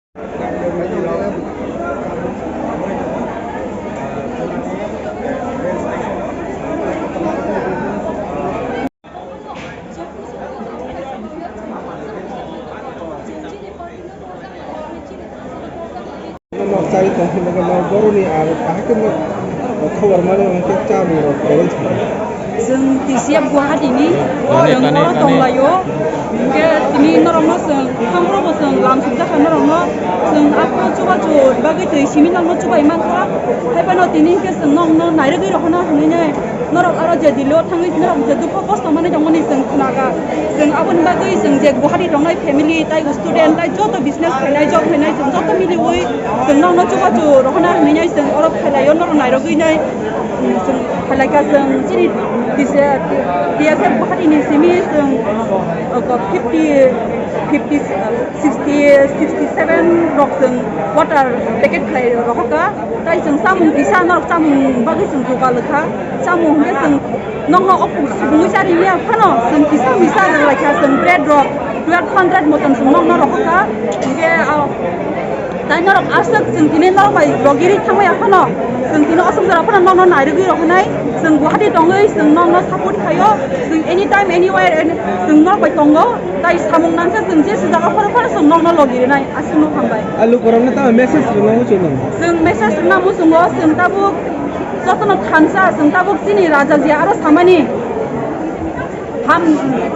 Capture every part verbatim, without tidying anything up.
Nok chai tong hwnba khe nok boroni aro bahai khe nok khobor mani hwnkhe chamung rok kwrwi thangwi. Chwng T C F Guwahati ni, chwng oro tonglaio. Hwnkhe tini norokno chwng thangrobo chwng lam swijak kha norokno. Chwng aphuru chubachu bagwi twi simi nokno chubai mankha. Haiphano tini hwnkhe chwng nokno nairwgwi rohorna hwnwi nai. Norok aro je dilo thangwi norok je dukho kosto manwi tongmani chwng khna kha. Chwng aboni bagwi chwng je Guwahati tongnai family, tai student, tai joto business khainai, job khainai, chwng joto miliwi chwng nokno chubachu rohorna hwnwi nai chwng oro phailaio, norok nairogwi nai. Chwng phailai kha chwng chini T C F, T S F Guwahati ni simi chwng, uh, fifty, fifty, sixty, sixty seven rok chwng water packet khlai rohor kha. Tai chwng chamung kisa norok chamung bagwi chwng jugal kha. Chamung hwnkhe chwng nokno o kubui chari ya phano chwng kisa misa rwlai kha, chwng bread rok twelve hundred motom chwng nokno rohor kha. Hwnkhe, ah, tai norok aswk chwng tini norok bai logiri thangmaya phano chwng tini aswk jora phano nokno nairwgwi rohornai. Chwng Guwahati tongwi chwng nokno support khaio. Chwng anytime, anywhere, any, chwng norok bai tongo. Tai samung nangkhe chwng je se jaga phano phano chwng nokno logirinai. Aswkno hambai. A lukurokno tamo message rwna muchungo? Chwng message rwna muchungo, chwng tabuk jotono thansa, chwng tabuk chini raja je aro samani, ham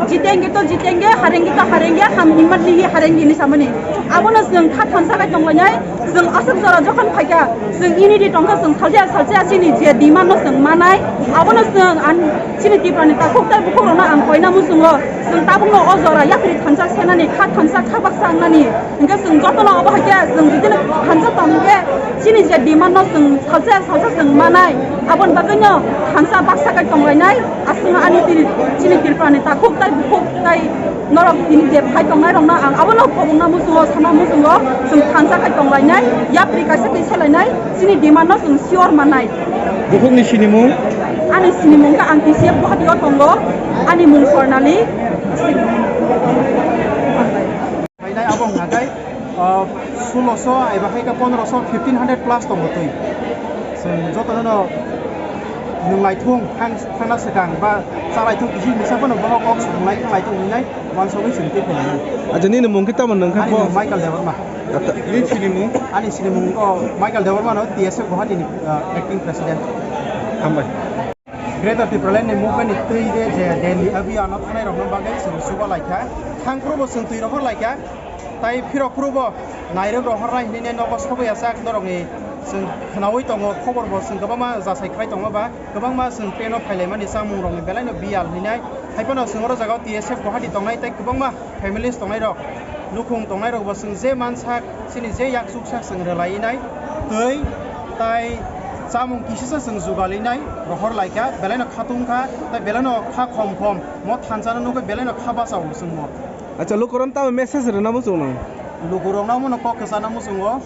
jitenge to jitenge, harenge to harenge, ham himmat lihi harenge hinwi samani. Abono chwng kha thansa khai tonglainai, chwng aswk jora jokhon phaikha, chwng unity tongkha, chwng salsa salsa chini je demand no chwng manai, abono chwng an chini Tripura ni takhuk tai bukhuk rokno ang koina muchungo, chwng tabukno o jora yapri thansa senani, kha thansa kha baksa wngnani. Hingke chwng jotono obo hai khe chwng bidino thansa tong hingke chini je demand no chwng salsa salsa chwng manai, aboni bagwi no thansa baksa kai tong lainai. Aswkno ani tini chini Tripura ni takhuk tai bukhuk tai norok tini je phai tong nai rok no ang abono kobong na muchungo sana muchungo chwng thansa kai tong lainai, yapri kaisa twi se lainai, chini demand no chwng sure manai. Bukhuk ni sinimung? Ani sinimung khe ang T C F Guwahati o tongo, ani mung Swarnali. Phainai abo wngkha khe, ah, sulosho eba hai khe pondroso, fifteen hundred plus tongo twi. Chwng jotono no nwng laithung thang, thangna swkang ba cha laithung kisi misa phano bono kok swrwngnai thang laithung hinwi nai uansugwi chwng twi phainai. Acha, nini mung khe tamo nwng kha? Ani mung Michael Debbarma. Acha. Nini sinimung? Ani sinimung o Michael Debbarma no T S F Guwahati ni, ah, acting president. Hambai. Greater Tipraland ni movement ni twi de je Delhi abiyan o thangnai rokno bagwi chwng chuba laikha. Thang phuru bo chwng twi rohor laikha. Tai phirok phuru bo nairok rohor nai hinwi nogo sogwi achak norok ni chwng khwnawi tongo, khobor bo chwng kwbangma jasai khlai tongo ba kwbangma chwng train o phailaimani chamung rok ni belai no biyal hinwi nai. Haiphano chwng oro jaga o T S F Guwahati tongnai tei kwbangma families tongnai rok, nukhung tongnai rok bo chwng je mansak chini je yak chuksak chwng rwlai nai twi tai chamung kisisa chwng jugalwi nai rohor laikha, belai no khatung kha tei belai no kha khom khom mo thansa no nugwi belai no kha bachao chwng mo. Acha, lukurok tamo message rwna muchung nang? Lukurok no omo no kok kwchana muchungo.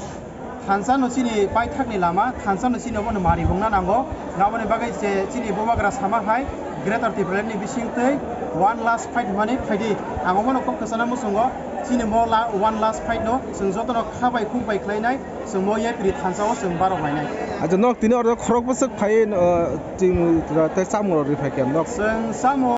Thansa no chini paithak ni lama, thansa no chini obo no mari bung na nango. Aboni bagwi se chini bubagra sama hai Greater Tipraland ni bising twi one last fight hwnmani phaidi. Ang obo no kok kwchana muchungo, chini mo la-, one last fight no chwng joto no kha bai khuk bai khlai nai, chwng mo yapri thansa o chwng barok lai nai. Acha, nok tini oro khorok bwswk phai, uh, chini tei chamung rok ri phai khe nok? Chwng chamung